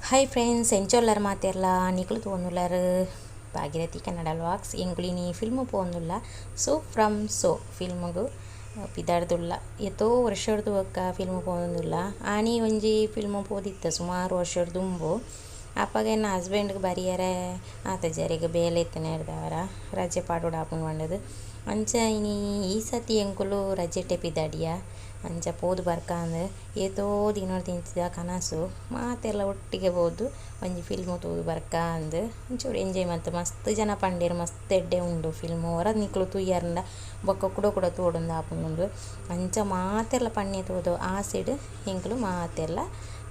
Hi friends, ಎಂಚೊಲ್ಲರ್ ಮಾತೆರ್ಲ ನಿಕುಲು ತೂವೊಂದುಲ್ಲರ್ Bhagirathi Kannada vlogs. ಎಂಕುಲು ಫಿಲ್ಮ್ ಪೋವೊಂದುಲ್ಲ. ಸೊ ಫ್ರಮ್ ಸೋ ಫಿಲ್ಮ್ಗು ಪಿದಾಡ್ದುಲ್ಲ. ಏತೋ ವರ್ಷಡ್ದು ಬೊಕ್ಕ ಫಿಲ್ಮ್ ಪೋವೊಂದುಲ್ಲ. ಆನಿ ಒಂಜಿ ಫಿಲ್ಮ್ ಪೋದಿತ್ತ ಸುಮಾರು ವರ್ಷಡ್ ದುಂಬು. ಅಪಗ ಎನ್ನ ಹಸ್ಬೆಂಡ್ಗ್ ಬರಿಯರೆ ಆತಜೆರ್, ಬೇಲೆ ಇತ್ತಿನೆಡ್ದಾವರ ರಜೆ ಪಾಡೊಡಾಪುಂಡು ಪಂಡುದು. ಅಂಚ ಇನಿ ಈ ಸತಿ ಎಂಕುಲು ರಜೆಟೆ ಪಿದಾಡಿಯ. ಅಂಚ ಪೋದು ಬರ್ಕಂದ್ ಏತೋ ದಿನೊರ್ದಿಂಚಿದ ಕನಸು ಮಾತೆರ್ಲ ಒಟ್ಟಿಗೆ ಪೋದು ಒಂಜಿ ಫಿಲ್ಮ್ ತೂದು ಬರ್ಕಂದ್ ಒಂಚೂರು ಎಂಜಾಯ್ ಮಂತ್. ಮಸ್ತ್ ಜನ ಪಂಡೆರ್ ಮಸ್ತ್ ಎಡ್ಡೆ ಉಂಡು ಫಿಲ್ಮ್, ಒರ ನಿಕುಲು ತೂಯರ್ಂಡ ಬೊಕ್ಕ ಕುಡ ಕುಡ ತೂವೊಡುಂದು ಆಪುಂಡು. ಅಂಚ ಮಾತೆರ್ಲ ಪನ್ನೆ ತೂದು ಆಸೆಡ್ ಎಂಕುಲು ಮಾತೆರ್ಲ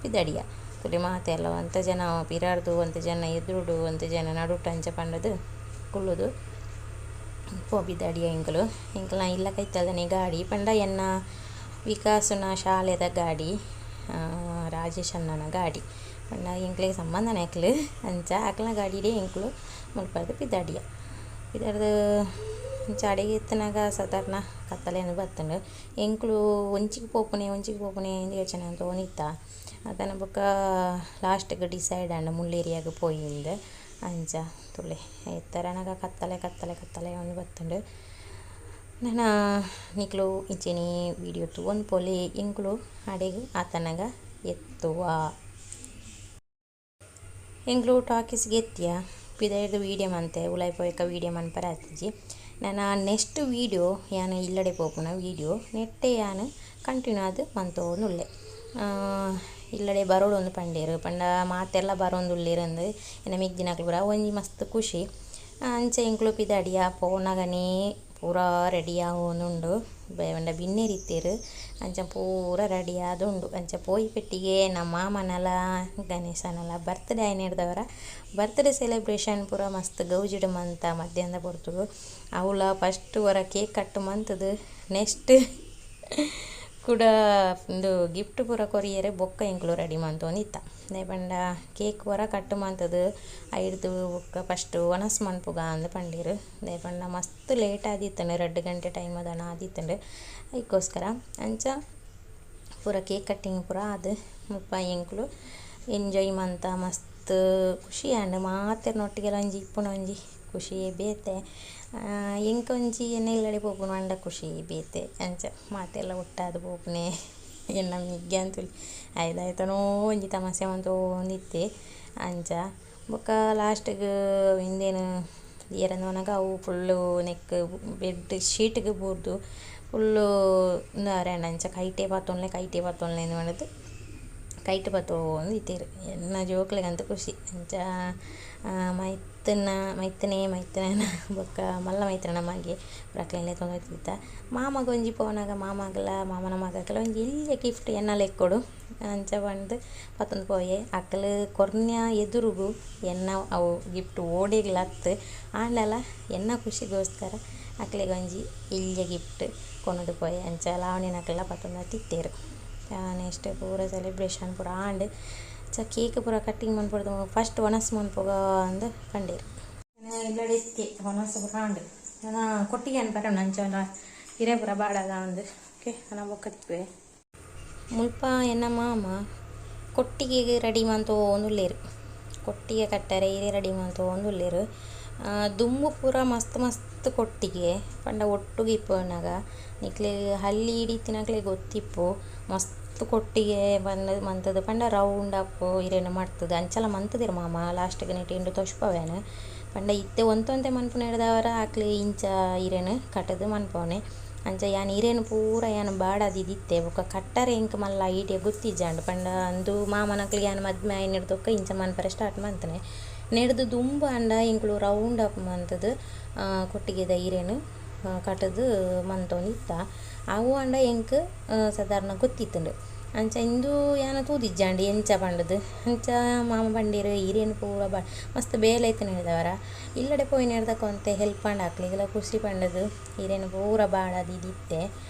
ಪಿದಡಿಯ. ತೂಲೆ ಮಾತೆರ್ಲ ಒಂತೆ ಜನ ಪಿರಾಡ್ದು, ಒಂತೆ ಜನ ಎದುರುಡು, ಒಂತೆ ಜನ ನಡುಟು ಅಂಚ ಪಂಡುದು ಕುಲ್ಲುದು ಪೋಪಿದಡಿಯ ಎಂಕುಲು. ಎಂಕಲ್ನ ಇಲ್ಲ ಕೈತಲ್ದನೆ ಗಾಡಿ ಪಂಡ ಎನ್ನ ವಿಕಾಸನ ಶಾಲೆದ ಗಾಡಿ, ರಾಜೇಶ್ ಅಣ್ಣನ ಗಾಡಿ ಪಂಡ ಎಂಕ್ಲೆಗ್ ಸಂಬಂಧನೆ ಅಕ್ಲು. ಅಂಚ ಅಕ್ಲ್ನ ಗಾಡಿಡೇ ಎಂಕುಲು ಮುಲ್ಪರ್ದ್ ಪಿದಾಡಿಯ. ಪಿದಾಡ್ದು ಅಂಚ ಅಡೆಗ್ ಎತ್ತುನಗ ಸಾಧಾರಣ ಕತ್ತಲೆ ಬತ್ತುಂಡು. ಎಂಕುಲು ಒಂಚಿಗ್ ಪೋಪುನೆ ಒಂಚಿಗ್ ಪೋಪುನೆ ಇಂದ್ ಯೋಚನೆ ಮಂತೊಂದಿತ್ತ. ಅತನ ಬೊಕ್ಕ ಲಾಸ್ಟ್ಗ್ ಡಿಸೈಡ್ ಆಂಡ್ ಮುಲ್ಲೇರಿಯಾಗ್ ಪೋಯಿಂದ್. ಅಂಚ ತೂಲೆ ಎತ್ತರನಗ ಕತ್ತಲೆ ಕತ್ತಲೆ ಕತ್ತಲೆ ಆವೊಂದು ಬತ್ತುಂಡು. ನನ ನಿಕುಲು ಇಂಚೆನೆ ವೀಡಿಯೋ ತೂವೊಂದು ಪೋಲೆ, ಎಂಕುಲು ಅಡೆಗ್ ಆತನಗ ಎತ್ತುವ. ಎಂಕುಲು ಟಾಕೀಸ್ಗ್ ಎತ್ತಿಯ. ಪಿದಯ್ಡ್ದ್ ವೀಡಿಯೋ ಮಂತೆ, ಉಲಾಯಿ ಪೋಯಿಕ ವೀಡಿಯೋ ಮನ್ಪರೆ ಆತಿಜಿ. ನನ ನೆಕ್ಸ್ಟ್ ವೀಡಿಯೋ ಯಾನ್ ಇಲ್ಲಡೆ ಪೋಪುನ ವೀಡಿಯೋ ನೆಟ್ಟೆ ಯಾನ್ ಕಂಟಿನ್ಯೂ ಆದ್ ಮಂತೊಂದುಲ್ಲೆ. ಇಲ್ಲಡೆ ಬರೋಡು ಪಂಡೆರ್ ಪಂಡ ಮಾತೆರ್ಲ ಬರೋಂದುಲ್ಲೆರ್ ಅಂದ್ ಎನ್ನ ಮೆಗ್ದಿನಕುಲು ಪೂರ ಒಂಜಿ ಮಸ್ತ್ ಖುಷಿ. ಅಂಚ ಎಂಕುಲು ಪಿದಾಡಿಯ. ಪೋನಗನೇ ಪೂರಾ ರೆಡಿ ಆವೊಂದುಂಡು. ಪಂಡ ಬಿನ್ನೆರ್ ಇತ್ತೆರ್, ಅಂಚ ಪೂರ ರೆಡಿ ಆದುಂಡು. ಅಂಚ ಪೋಯಿ ಪೆಟ್ಟಿಗೆ ನಮ್ಮ ಮಾಮನಲ ಗಣೇಶನಲ ಬರ್ತ್ಡೇ ಆಯಿನೆಡ್ದವರ ಬರ್ತ್ಡೇ ಸೆಲೆಬ್ರೇಷನ್ ಪೂರ ಮಸ್ತ್ ಗೌಜಿಡ್ ಮಂತ ಮಧ್ಯಾಹ್ನದ ಪೊರ್ತುಗು. ಅವುಲ ಫಸ್ಟ್ ಒರ ಕೇಕ್ ಕಟ್ ಮಂತುದು ನೆಕ್ಸ್ಟ್ ಕುಡ ಉಂದು ಗಿಫ್ಟ್ ಪೂರ ಕೊರಿಯೆರೆ ಬೊಕ್ಕ ಎಂಕುಲು ರೆಡಿ ಮಂತೊಂದಿತ್ತ. ದಾಯೆ ಪಂಡ ಕೇಕ್ ಪೂರ ಕಟ್ ಮಂತುದು ಐಡ್ದ್ ಬೊಕ್ಕ ಫಸ್ಟ್ ವನಸ್ ಮನ್ಪುಗ ಅಂದ್ ಪಂಡೆರ್. ದಾಯೆ ಪಂಡ ಮಸ್ತ್ ಲೇಟ್ ಆದಿತ್ತುಂಡು, 2 ಗಂಟೆ ಟೈಮ್ ದಾನ ಆದಿತ್ತುಂಡು. ಐಕೋಸ್ಕರ ಅಂಚ ಪೂರ ಕೇಕ್ ಕಟ್ಟಿಂಗ್ ಪೂರ ಆದ್ ಮುಲ್ಪ ಎಂಕುಲು ಎಂಜಾಯ್ ಮಂತ ಮಸ್ತ್ ಖುಷಿ ಆಂಡ್. ಮಾತೆರ್ನೊಟ್ಟಿಗೆಲ ಒಂಜಿ ಇಪ್ಪುನ ಒಂಜಿ ಖುಷಿಯೇ ಬೇತೆ. ಎಂಕ್ ಒಂಜಿ ಎನ್ನ ಇಲ್ಲಡೆ ಪೋಪುನು ಪಂಡ ಖುಷಿ ಬೇತೆ. ಅಂಚ ಮಾತೆರ್ಲ ಒಟ್ಟಾದ್ ಪೋಪುನೆ. ಎನ್ನ ಮೆಗ್ಯ ಅಂತೂ ಆಯ್ದಾಯ್ತನೋ ಒಂಜಿ ತಮಾಷೆ ಮಂತೊಂದಿತ್ತೆ. ಅಂಚ ಬೊಕ್ಕ ಲಾಸ್ಟ್ಗ್ ಇಂದೆನ್ ಏರಂದ್ ಅವು ಫುಲ್ಲು ನೆಕ್ಕ್ ಬೆಡ್ ಶೀಟ್ಗ್ ಬೂರ್ದು ಫುಲ್ಲು ಉಂದು ಆರೆ ಅಂಚ ಕೈಟೇ ಪತ್ತೊನ್ಲೆ ಕೈಟೇ ಪತ್ತೊನ್ಲೆ ಇಂದ್ ಪಂಡುದು ಕೈಟ್ ಪತ್ತೊಂದು ಇತ್ತೆರ್. ಎನ್ನ ಜೋಕ್ಲೆಗಂತೂ ಖುಷಿ. ಅಂಚ ಮೈತನ ಮೈತನೆ ಮೈತನ ಬೊಕ್ಕ ಮಲ್ಲ ಮೈತನ ಮಗೆ ಅಕ್ಲೆನ್ ಲೆತೊಂದು ಪೋತಿತ್ತ. ಮಾಮಗ್ ಒಂಜಿ ಪೋನಗ ಮಾಮಗ್ಲ ಮಾಮನ ಮಗಕ್ಲ ಒಂಜಿ ಎಲ್ಯ ಗಿಫ್ಟ್ ಎನ್ನ ಲೆಕ್ಕೊಡು ಅಂಚ ಪಂದ್ ಪತ್ತೊಂದು ಪೋಯೆ. ಅಕ್ಲು ಕೊರ್ನ ಎದುರುಗು ಎನ್ನ ಅವು ಗಿಫ್ಟ್ ಓಡೆಗ್ಲ ಅತ್ತ್, ಆಂಡಲ ಎನ್ನ ಖುಷಿಗೋಸ್ಕರ ಅಕ್ಲೆಗ್ ಒಂಜಿ ಎಲ್ಯ ಗಿಫ್ಟ್ ಕೊನೊದು ಪೋಯೆ. ಅಂಚ ಲಾವಣ್ಯನಕಲ್ಲ ಪತ್ತೊಂದು ಬತ್ತಿತ್ತೆರ್. ನೆಕ್ಸ್ಟ್ ಪೂರ ಸೆಲೆಬ್ರೇಷನ್ ಪೂರ ಆಂಡ್. ಅಂಚ ಕೇಕ್ ಪೂರ ಕಟ್ಟಿಂಗ್ ಮನ್ಪೊಡ್ದು ಫಸ್ಟ್ ವನಸ್ ಮನ್ಪುಗ ಅಂದ್ ಪಂಡೆರ್. ಇಲ್ಲಡೆ ಇತ್ತೆ ವನಸ್ ಪೂರ ಆಂಡ್. ನನ ಕೊಟ್ಟಿಗೆ ಅನ್ಪರೆ ಅಂಚ ಇರೆ ಪೂರ ಬಾಡದ ಅಂದ್. ಓಕೆ, ನನ ಬೊಕ್ಕ ತಿಕ್ಕುವೆ. ಮುಲ್ಪ ಎನ್ನ ಮಾಮ ಕೊಟ್ಟಿಗೆಗ್ ರೆಡಿ ಮಂತೊಂದುಲ್ಲೆರ್. ಕೊಟ್ಟಿಗೆ ಕಟ್ಟರೆ ಇರೆ ರೆಡಿ ಮಂತೊಂದುಲ್ಲೆರ್. ದುಂಬು ಪೂರ ಮಸ್ತ್ ಮಸ್ತ್ ಕೊಟ್ಟಿಗೆ ಪಂಡ ಒಟ್ಟುಗು ಇಪ್ಪುನಗ ನಿಕ್ಲೆಗ್ ಹಳ್ಳಿ ಇತ್ತಿನಕ್ಲೆಗ್ ಗೊತ್ತಿಪ್ಪು ಮಸ್ತ್ ಕೊಟ್ಟಿಗೆ ಬಂದ್ ಮಂತುದು ಪಂಡ ರೌಂಡ್ ಅಪ್ ಇರೆನ್ ಮಡ್ತುದು ಅಂಚಲ ಮಂತುದೆರ್ ಮಾಮ. ಲಾಸ್ಟ್ಗ್ ನೆಟ್ ಇಂಡು ತೋಜ್ಪಾವೆನ್. ಪಂಡ ಇತ್ತೆ ಒಂತೆ ಮನ್ಪುನೆಡ್ದಾವರ ಅಕ್ಲು ಇಂಚ ಇರೆನ್ ಕಟ್ಟುದು ಮನ್ಪುನೆ. ಅಂಚ ಯಾನ್ ಇರೆನ್ ಪೂರ ಯಾನ್ ಬಾಡಾದಿದಿತ್ತೆ. ಬೊಕ್ಕ ಕಟ್ಟರೆ ಎಂಕ್ ಮಲ್ಲ ಐಡಿಯಾ ಗೊತ್ತಿಜ್ಜಾಂಡ್. ಪಂಡ ಅಂದು ಮಾಮನಕ್ಲೆಗ್ ಯಾನ್ ಮದ್ಮೆ ಆಯಿನೆಡ್ದ್ ಇಂಚ ಮನ್ಪರೆ ಸ್ಟಾರ್ಟ್ ಮಂತುನೆ. ನೆಡ್ದು ದುಂಬು ಆಂಡ ಎಂಕುಲು ರೌಂಡ್ ಅಪ್ ಮಂತುದು ಕೊಟ್ಟಿಗೆದ ಇರೆನ್ ಕಟ್ಟುದು ಮಂತೊಂದಿತ್ತ. ಅವು ಆಂಡ ಎಂಕ್ ಸಾಧಾರಣ ಗೊತ್ತಿತ್ತುಂಡು. ಅಂಚ ಇಂದು ಯಾನ್ ತೂದಿಜ್ಜಾಂಡ್ ಎಂಚ ಪಂಡುದು. ಅಂಚ ಮಾಮ ಪಂಡೆರ್ ಇರೆನ್ ಪೂರ ಮಸ್ತ್ ಬೇಲೆ ಇತ್ತಿನೆಡ್ದಾವರ ಇಲ್ಲಡೆ ಪೋಯಿನೆಡ್ದಕ ಒಂತೆ ಹೆಲ್ಪ್ ಆಂಡ್ ಅಕ್ಲೆಗ್ಲ ಖುಷಿ ಪಂಡುದು ಇರೆನ್ ಪೂರ ಬಾಡಾದಿದಿತ್ತೆ.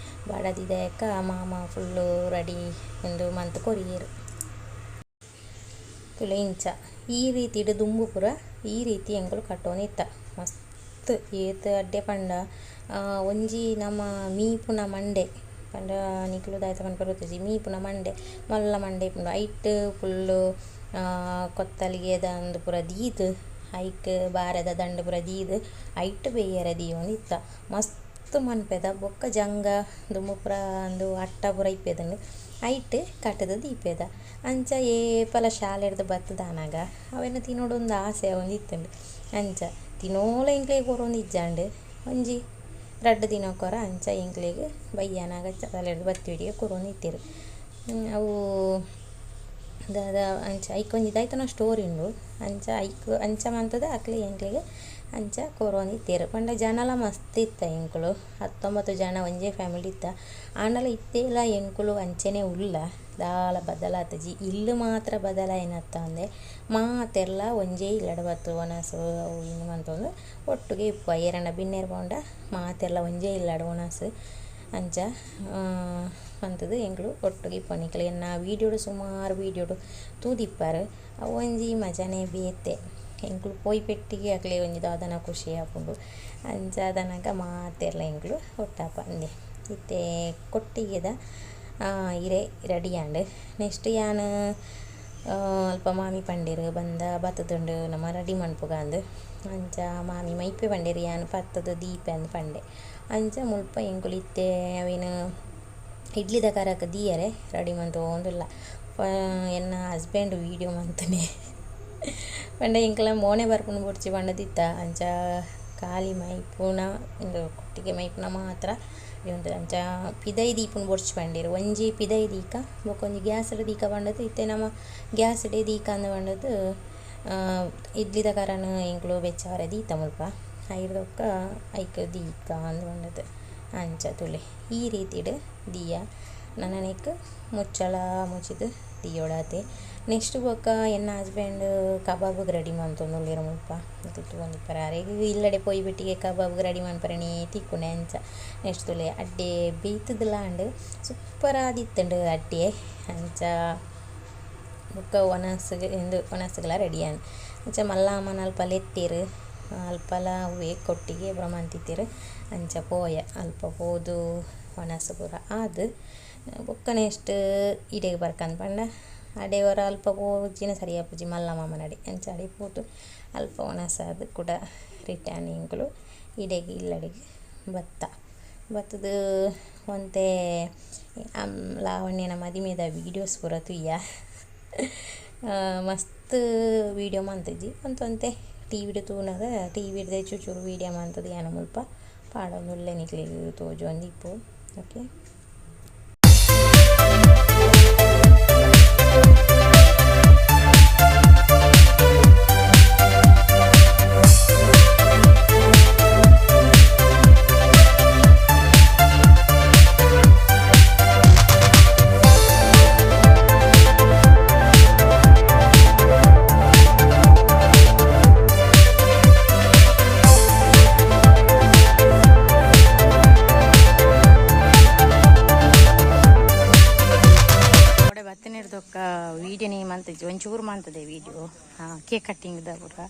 ಬಾಡಾದಿದಯಕ ಮಾಮ ಫುಲ್ಲು ರೆಡಿ ಉಂದು ಮಂತ್ ಕೊರಿಯೆರ್. ತೂಲೆ ಇಂಚ ಈ ರೀತಿಡ್ ದುಂಬು ಪೂರ ಈ ರೀತಿ ಎಂಕುಲು ಕಟ್ಟೊಂದಿತ್ತ. ಮಸ್ತ್ ಏತ್ ಅಡ್ಡೆ ಪಂಡ ಒಂಜಿ ನಮ ಮೀಪುನ ಮಂಡೆ ಪಂಡ ನಿಕುಲು ದಾಯ್ತ ಪನ್ಪೆರ್ ಗೊತ್ತಿಜ್ಜಿ. ಮೀಪುನ ಮಂಡೆ ಮಲ್ಲ ಮಂಡೆ ಇಪ್ಪುಂಡು ಐಟ್ ಫುಲ್ಲು ಕೊತ್ತಲಿಗೆದ ಅಂದು ಪೂರ ದೀದ್ ಐಕ್ ಬಾರೆದ ದಂಡು ಪೂರ ದೀದ್ ಐಟ್ ಬೇಯರೆ ದೀವೊಂದಿತ್ತ ಮಸ್ತ್ ಮನ್ಪೆದ ಬೊಕ್ಕ ಜಂಗ ದುಂಬು ಪೂರ ಅಂದು ಅಟ್ಟ ಪೂರ ಇಪ್ಪೆದುಂಡು ಐಟ್ ಕಟ್ಟುದು ದೀಪೆದ ಅಂಚ ಏಪಲ ಶಾಲೆಡ್ದ್ ಬತ್ತುದಾನಗ ಅವೆನ್ ತಿನೊಡುಂದು ಆಸೆ ಆವೊಂದಿತ್ತುಂಡು ಅಂಚ ತಿನೋಲ ಎಂಕ್ಲೆಗ್ ಕೊರೊಂದಿಜ್ಜಾಂಡ್ ಒಂಜಿ ರಡ್ಡ್ ದಿನಕ್ಕೊರ ಅಂಚ ಎಂಕ್ಲೆಗ್ ಬಯ್ಯನಾಗ ಶಾಲೆಡ್ದ್ ಬತ್ತಿವಿಡಿಗೆ ಕೊರೊಂದಿತ್ತೆರ್ ಅವು ದಾದ ಅಂಚ ಐಕ್ ಒಂಜಿ ದಾಯ್ತನ ಸ್ಟೋರಿ ಉಂಡು ಅಂಚ ಐಕ್ ಅಂಚ ಮಂತುದು ಅಕ್ಲೆ ಎಂಕ್ಲೆಗ್ ಅಂಚ ಕೊರೊಂದಿತ್ತೆರ್ ಪಂಡ ಜನಲ ಮಸ್ತ್ ಇತ್ತ ಎಂಕುಲು 19 ಜನ ಒಂಜೇ ಫ್ಯಾಮಿಲಿ ಇತ್ತ ಆಂಡಲ ಇತ್ತೆಲ ಎಂಕುಲು ಅಂಚನೆ ಉಲ್ಲ ದಾಲ ಬದಲಾತುಜಿ ಇಲ್ಲು ಮಾತ್ರ ಬದಲಾಯಿನತ್ತಂದೆ ಮಾತೆರ್ಲ ಒಂಜೇ ಇಲ್ಲಡ್ ಬತ್ತು ವನಸ್ ಅವು ಇಂದು ಮಂತೊಂದು ಒಟ್ಟುಗೆ ಇಪ್ಪುವ ಏರನ ಬಿನ್ನೆರ್ ಪೋಂಡ ಮಾತೆರ್ಲ ಒಂಜೇ ಇಲ್ಲಡ್ ವನಸ್ ಅಂಚ ಮಂತುದು ಎಂಕುಲು ಒಟ್ಟುಗೆ ಇಪ್ಪುವ ನಿಕುಲು ಎನ್ನ ವೀಡಿಯೋಡು ಸುಮಾರು ವೀಡಿಯೋಡು ತೂದಿಪ್ಪರ್ ಅವು ಒಂಜಿ ಮಜಾನೇ ಬೇತೆ ಎಂಕುಲು ಪೋಯಿ ಪೆಟ್ಟಿಗೆ ಅಕ್ಲೆ ಒಂಜಿ ದಾದನ ಖುಷಿ ಆಪುಂಡು ಅಂಚಾದನಗ ಮಾತೆರ್ಲ ಎಂಕುಲು ಒಟ್ಟಾಪ ಅಂದೆ ಇತ್ತೆ ಕೊಟ್ಟಿಗೆದ ಇರೆ ರೆಡಿ ಆಂಡ್ ನೆಕ್ಸ್ಟ್ ಯಾನ್ ಅಲ್ಪ ಮಾಮಿ ಪಂಡೆರ್ ಬಂದ ಬತ್ತುದುಂಡು ನಮ ರೆಡಿ ಮನ್ಪುಗ ಅಂದ್ ಅಂಚ ಮಾಮಿ ಮೈಪೆ ಪಂಡೆರ್ ಯಾನ್ ಪತ್ತುದು ದೀಪೆ ಅಂದ್ ಪಂಡೆ ಅಂಚ ಮುಲ್ಪ ಎಂಕುಲು ಇತ್ತೆ ಅವೆನ್ ಇಡ್ಲಿದ ಕರಕ್ ದೀಯರೆ ರೆಡಿ ಮಂತೊಂದುಲ್ಲ ಎನ್ನ ಹಸ್ಬೆಂಡ್ ವೀಡಿಯೋ ಮಂತುನೆ ಪಂಡ ಎಂಕ್ಲ ಮೋನೆ ಬರ್ಪುನು ಬೊಡ್ಚಿ ಪಂಡದಿತ್ತ ಅಂಚ ಖಾಲಿ ಮೈಪುನ ಇಂದು ಕೊಟ್ಟಿಗೆ ಮೈಪುನ ಮಾತ್ರ ಅಂಚ ಪಿದೈ ದೀಪುನು ಬೊಡ್ಚಿ ಪಂಡೆರ್ ಒಂಜಿ ಪಿದೈ ದೀಕ ಬೊಕ್ಕ ಒಂಜಿ ಗ್ಯಾಸ್ ದೀಕ ಪಂಡದು ಇತ್ತೆ ನಮ ಗ್ಯಾಸ್ ಡೆ ದೀಕ ಅಂದ್ ಪಂಡದು ಇಡ್ಲಿದ ಕರನ್ ಎಂಕುಲು ಬೆಚ್ಚಾವರೆ ದೀತ ಮುಲ್ಪ ಐರ್ದೊಕ್ಕ ಐಕ್ ದೀಕ ಅಂದ್ ಪಂಡದು ಅಂಚ ತೂಲೆ ಈ ರೀತಿಡ್ ದೀಯ ನನ ಮುಚ್ಚಳ ಮುಚ್ಚಿದ್ ದೀಯೊಡಾತೆ ನೆಕ್ಸ್ಟ್ ಬೊಕ್ಕ ಎನ್ನ ಹಸ್ಬೆಂಡ್ ಕಬಾಬ್ ರೆಡಿ ಮಂತೊಂದುಲ್ಲೆರ್ ಮುಲ್ಪ ತೂವೊಂದಿಪ್ಪರ ಅರೆಗ್ ಇಲ್ಲಡೆ ಪೋಯಿ ಬೆಟ್ಟಿಗೆ ಕಬಾಬ್ ರೆಡಿ ಮನ್ಪರೆ ತಿಕ್ಕುಂಡೆ ಅಂಚ ನೆಕ್ಸ್ಟ್ ತೂಲೆ ಅಡ್ಡೆ ಬೇಯ್ತುದುಲ ಆಂಡ್ ಸೂಪರ್ ಆದಿತ್ತುಂಡು ಅಡ್ಡೆ ಅಂಚ ಬೊಕ್ಕ ವನಸ್ಗ್ ಇಂದು ವನಸ್ಗ್ಲ ರೆಡಿ ಆಂಡ್ ಅಂಚ ಮಲ್ಲ ಅಲ್ಪ ಲೆತ್ತೆರ್ ಅಲ್ಪಲ ಅವ್ವೆ ಕೊಟ್ಟಿಗೆ ಪೂರ ಮಂತಿತ್ತೆರ್ ಅಂಚ ಪೋಯ ಅಲ್ಪ ಪೋದು ವನಸ್ ಪೂರ ಆದ್ ಬೊಕ್ಕ ನೆಕ್ಸ್ಟ್ ಇಡೆಗ್ ಬರ್ಕಂದ್ ಪಂಡ ಅಡೆ ಒರ ಅಲ್ಪ ಪೋಜಿನ ಸರಿ ಆಪುಜಿ ಮಲ್ಲ ಮಾಮನಡೆ ಅಂಚ ಅಡೆ ಪೋದು ಅಲ್ಪ ವನಸ್ ಆದ್ ಕುಡ ರಿಟರ್ನ್ ಎಂಕುಲು ಇಡೆಗ್ ಇಲ್ಲಡೆಗ್ ಬತ್ತ ಬತ್ತುದು ಒಂತೆ ಲಾವಣ್ಯನ ಮದಿಮೆದ ವೀಡಿಯೋಸ್ ಪೂರ ತೂಯ ಮಸ್ತ್ ವೀಡಿಯೋ ಮಂತುಜಿ ಒಂತೊಂತೆ ಟಿವಿಡ್ ತೂನಗ ಟಿವಿಡ್ ಚೂರು ವೀಡಿಯೋ ಮಂತುದು ಯಾನ್ ಮುಲ್ಪ ಪಾಡೊಂದುಲ್ಲೆ ನಿಕ್ಲೆಗ್ ತೋಜೊಂದಿಪ್ಪು ಓಕೆ. ವೀಡಿಯೋ ನೇಮ್ ಅಂತಜಿ ಒಂಚೂರು ಮಂತದೆ ವೀಡಿಯೋ ಕೇಕ್ ಕಟ್ಟಿಂಗ್ the ಪೂರ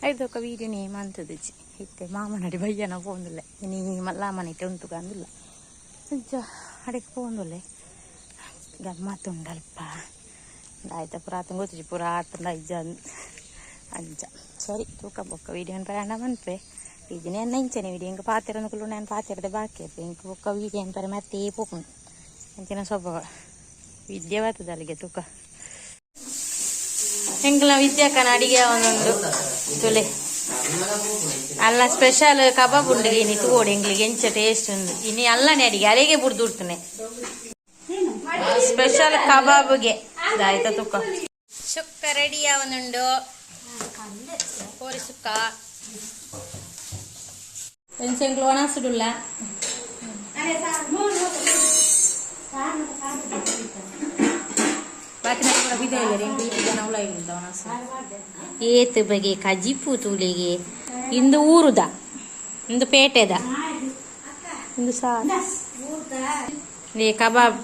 ಐದೊಕ್ಕ ವೀಡಿಯೋ ನೇಮ್ ಅಂತದಜಿ ಇತ್ತೆ ಮಾಮನಡಿ ಬಯ್ಯನ ಪೋಂದುಲ್ಲೆ ಇನಿ ಮಲ್ಲ ಮನೆಟ್ ಉಂಟು ಅಂದಿಲ್ಲ ಅಂಚ ಅಡೆಗೆ ಪೋಂದುಲ್ಲೆ ಗಮ್ಮತ್ತುಂಡಲ್ಪ ಆಯ್ತ ಪೂರ ಆತಂಗ ಗೊತ್ತಿಜಿ ಪೂರ ಆತಂಡ ಇಜ್ಜ ಅಂಚ ಸರಿ ತೂಕ ಬೊಕ್ಕ ವೀಡಿಯೋ ಪ್ರಯಾಣ ಮನ್ಪೆ ಇಜಿನ ಎನ್ನ ಇಂಚನೆ ವೀಡಿಯೋ ಇಂಕ ಪಾತೆರೊಂದು ಕುಲ್ಲು ನಾನು ಪಾತೆರದ ಬಾಕಿ ಇಂಕ ಬೊಕ್ಕ ವೀಡಿಯೋ ಅನ್ಪರೆ ಮತ್ತೆ ಪೋಪುಂಡು ಅಂಚಿನ ಸ್ವಭಾವ ವಿದ್ಯೆ ಬರ್ತದೆ ಅಲ್ಲಿಗೆ ತೂಕ ಎಂಕಲ್ನ ವಿದ್ಯಾಕನ ಅಡಿಗೆ ಒಂದೊಂದು ತುಲೆ ಅಲ್ಲ ಸ್ಪೆಷಲ್ ಕಬಾಬ್ ಉಂಡು ಇನಿ ತೂವೊಡು ಎಂಕ್ಲಿಗೆ ಎಂಚ ಟೇಸ್ಟ್ ಉಂಡು ಇನಿ ಅಲ್ಲನೆ ಅಡಿಗೆ ಅಲ್ಲಿಗೆ ಬುಡ್ದು ಉಡ್ತುನೆ ಸ್ಪೆಷಲ್ ಕಬಾಬ್ಗೆ ಆಯ್ತಾ ತುಕ್ಕ ಸುಕ್ಕ ರೆಡಿ ಒಂದುಂಡು ಕೋರಿ ಸುಕ್ಕ ಎಂಚ ಎಂಕ್ಲು ಒಣಸುಡುಲ್ಲ ಏತ್ ಬಗೆ ಕಜಿಪು ತೂಲಿಗೆ ಇಂದು ಊರುದ ಇಂದು ಪೇಟೆದ ಇಂದು ಸಾರು ಕಬಾಬ್.